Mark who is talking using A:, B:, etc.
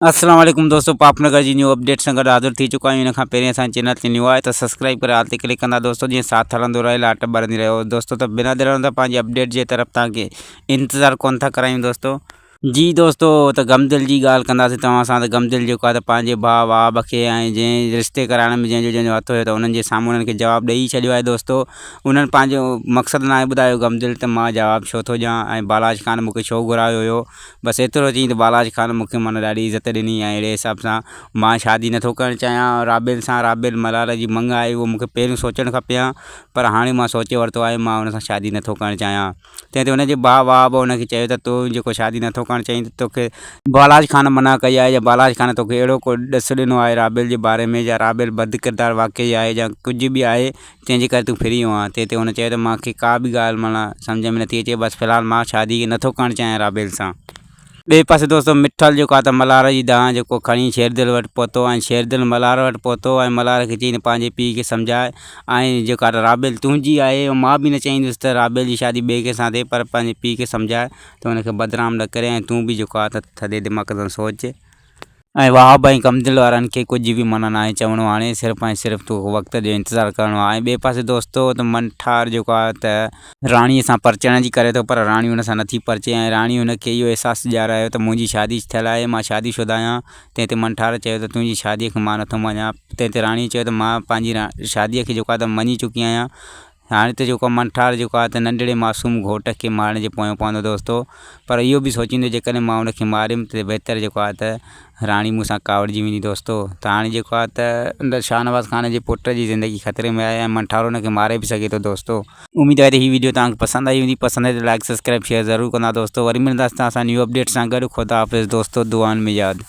A: السلام عليڪم دوستو پاپ نگر جي نيو اپڊيٽ سان گڏ حاضر ٿي چڪا آهيون ان کان پهرين اسان چينل تي نيو آهي ته سبسڪرائب ڪري آل تي ڪلڪ ڪندا دوستو جيئن ساٿ هلندو رهي لاٽ ٻرندي رهيو دوستو ته بنا دير ته پنهنجي اپڊيٽ جي طرف تان کي انتظار ڪون ٿا ڪرايون دوستو جي دوستو ته غم دل جي ڳالهه ڪنداسين توهان سان ته غم دل جيڪو آهي ته پنهنجي ڀاء وهاب کي ۽ جنهن رشتي ڪرائڻ ۾ جنهن جو جنهن جو هٿ هيو ته انهن جي سامهون انهن کي جواب ڏئي ڇڏيو آهي دوستو انهن پنهنجو مقصد ناهي ٻڌايو غم دل ته مان جواب ڇو ٿو ڏيان ۽ بالاچ خان مون کي ڇو گهرايو هيو بس ايترو چيائين ته بالاچ خان مون کي معنيٰ ڏاڍي عزت ڏني ۽ اهڙي حساب سان مان شادي نٿو ڪرڻ چاهيان رابيل سان رابيل ملهار جي مڱ آهي اهو مون کي پهريون سوچڻ کپي ها پر هاڻي مان سوچي ورتو آهي مان ان سان شادي نٿو ڪرڻ چاهيان تنهن تي هن جي ڀاء وهاب هن کي چيو ته تون جيڪو شادي نٿو ڪرڻ چاهين ته توکي بالاچ خان منع ڪئي آهي يا بالاچ خان توکي اهڙو ڪو ڏس ڏنو آهي رابيل جي باري ۾ يا رابيل بد ڪردار واقعي آهي يا ڪجهه به آهي تنهن جي ڪري تون ڦري ويو آهين. تنهن تي هن چيو ته مان کي ڪا به ڳالهه معنيٰ سمجهه ۾ نٿي اچي، بس في الحال مان شادي نٿو ڪرڻ چاهيان رابيل سان. ٻئي پاسي دوستو مٺل جيڪو آهي ته ملهار جي دانهن جيڪو کڻي شيردل وٽ پهتو ۽ شيردل ملهار وٽ پهتو ۽ ملهار کي چيائين ته پنهنجي پيء کي سمجهاء ۽ جيڪا رابيل تنهنجي آهي مان به نه چاهيندس ته رابيل جي شادي ٻئي ڪنهن سان ٿئي پر پنهنجي پيء کي سمجهاء ته ان کي بدنام نه ڪري ۽ تون به جيڪو آهي ته ٿڌي دماغ سان سوچ. ۽ وهاب ۽ ڪمدل وارن کي ڪجهه به منع ناهي چوڻو هاڻي صرف ۽ صرف توکي وقت جو انتظار ڪرڻو آهي ۽ ٻئي پاسي دوستو ته منٺار جيڪو آهي ته راڻي سان پرچڻ جي ڪري ٿو پر راڻي هن سان نٿي پرچي ۽ راڻي هن کي اهو احساس ڏيارايو ته منهنجي شادي ٿيل آهي مان شادي شده آهيان تنهن تي منٺار چيو ته تنهنجي شادي کي مان نٿو مڃان تنهن تي راڻي چيو ته مان پنهنجي شادي کي جيڪو آهي ته مڃي چڪي آهيان هاڻي ته جيڪو منٺار جيڪو آهي ته ننڍڙي معصوم گهوٽ کي مارڻ جي پويان پوندو دوستو پر اهو به سوچيندو جيڪڏهن مان ان کي ماريم ته بهتر جيڪو آهي ته راڻي مون سان ڪاوڙجي ويندي دوستو ته هاڻي جيڪو آهي ته شاهنواز خان جي پٽ جي زندگي خطري ۾ آهي ۽ منٺار ان کي ماري به سگهي ٿو دوستو. اميد آهي ته هي ويڊيو توهان کي پسند آئي هوندي پسند آئي ته لائڪ سبسڪرائب شيئر ضرور ڪندا دوستو وري ملنداسين توهان سان نيو اپڊيٽ سان گڏ خدا حافظ دوستو دعائن ۾ ياد.